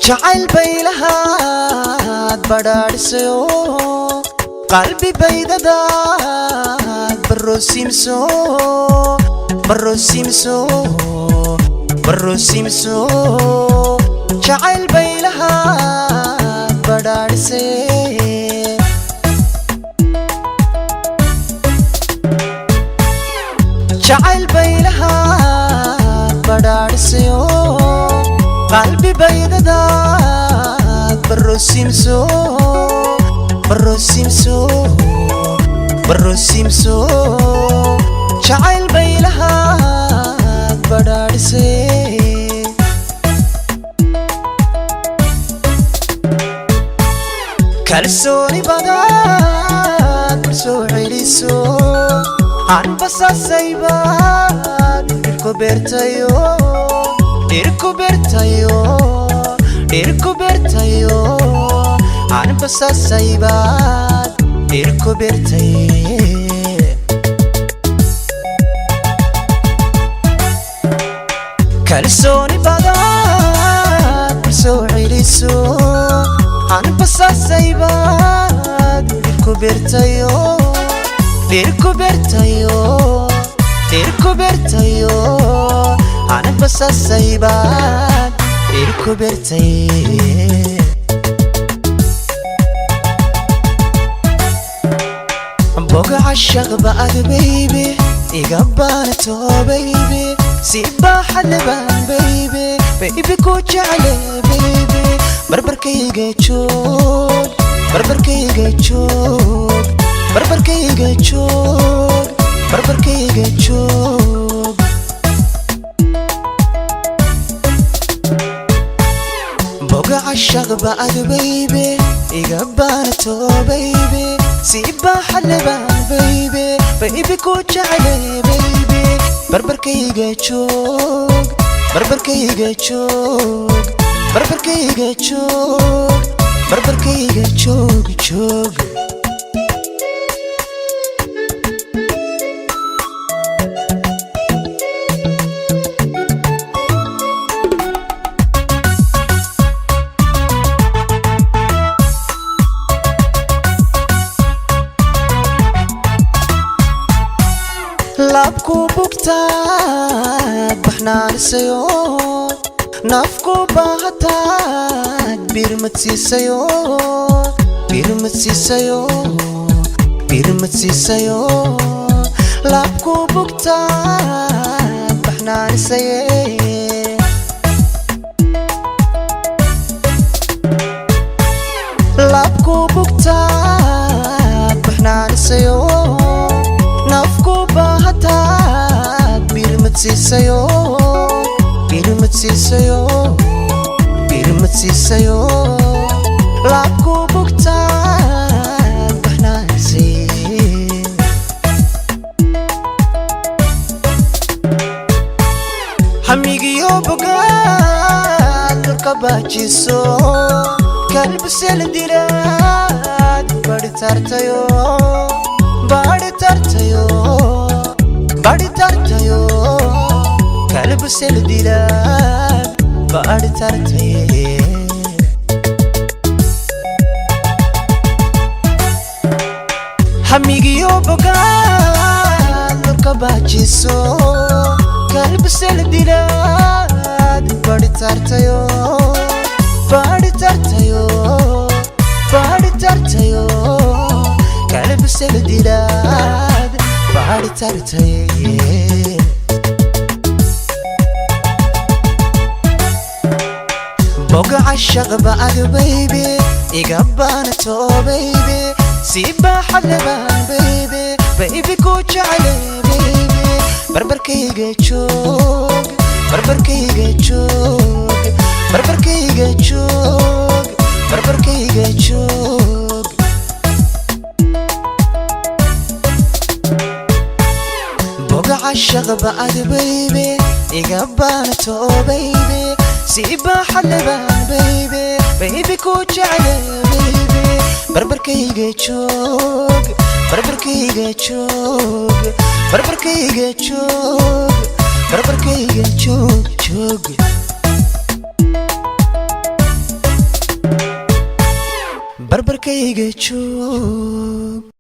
Jacayl bay lahaad badhaadhisayo, qalbi baydadaad barrosimso, barrosimso, barrosimso. Jacayl bay lahaad badhaadhisay. Jacayl bay lahaad badhaadhisayo, qalbi baydadaad barrosimso, barrosimso, barrosimso. Jacayl bay lahaad badhaadhisay. Kalsooni badaad bar soo celiso, hanbasaasaybaad dhirku beertayo, dhirku beertayo, dhirku beertayo, hanbasaasaybaad dhirku beertay. Kalsooni badaad bar soo celiso, hanbasaasaybaad dhirku beertayo, dhirku beertayo, dhirku beertayo, hanbasaasaybaad dhirku beertay. Boga cashaqba ad baby iga baanato, baby si baaxad lebaan, baby, baby ku jecle, baby barbarkayga joog, barbarkayga joog, barbarkayga joog, barbarkayga joog. Boga cashaqba ad baby iga baanato, baby si baaxad lebaan, baby, baby ku jecle, baby barbarkayga joog, barbarkayga joog, barbarkayga joog, barbarkayga joog, joog. Laabku bugtaad baxnaanisayo, nafku baahataad birmadsiisayo, birmadsiisayo, birmadsiisayo. Laabku bugtaad baxnaanisaye. Laabku bugtaad baxnaanisayo, nafku baahataad birmadsiisayo, birmadsiisayo, birmadsiisayo. Laabku bugtaad baxnaanisay. Hamigiyo bogaad nurka baajiso, kalbisel dilaad bari tartayo, bari tartayo, bari tartayo, kalbisel dilaad bari tartaye. Hamigiyo bogaad nurka baajiso, kalbisel dilaad bari tartayo, bari tartayo, bari tartayo, kalbisel dilaad bari tartaye. Boga cashaqba ad baby iga baanato, baby si baaxad lebaan, baby, baby ku jecle, baby barbarkayga joog, barbarkayga joog, barbarkayga joog, barbarkayga joog. Boga cashaqba ad baby iga baanato, baby si baaxad lebaan, baby, baby ku jecle, baby barbarkayga joog, barbarkayga joog, barbarkayga joog, barbarkayga joog, joog. Barbarkayga joog.